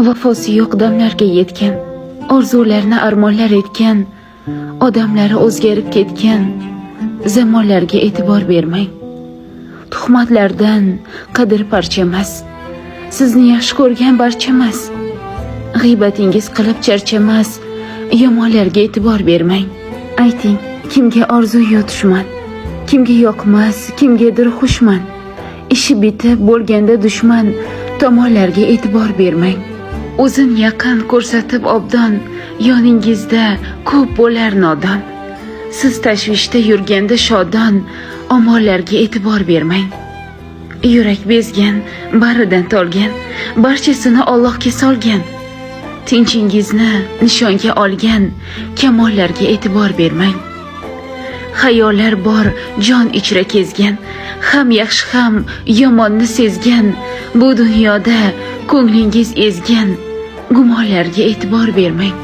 Vafosi yo'q damlarga yetgan, orzularni armonlar etgan, odamlari o'zgarib ketgan zamonlarga e'tibor bermang. Tuhmatlardan qadr parchamas, sizni yaxshi ko'rgan barchamas. G'iybatingiz qilib charchamas, yomonlarga e'tibor bermang. Ayting, kimga orzu-yu dushman, kimga yoqmas, kimgadir xushman. Ishi bitib bo'lganda dushman, tomonlarga e'tibor bermang. O'zin yaqin ko'rsatib obdon, yoningizda ko'p bo'lar nodon. Siz tashvishda yurganda shodon, omonlarga e'tibor bermang. Yurak bezgan, baridan tolgan, barchasini Allohga solgan. Tinchingizni nishonga olgan kamollarga e'tibor bermang. Xayollar bor jon ichra kezgan, ham yaxshi ham yomonni sezgan, bu dunyoda ko'nglingiz ezgan gumonlarga e'tibor bermang.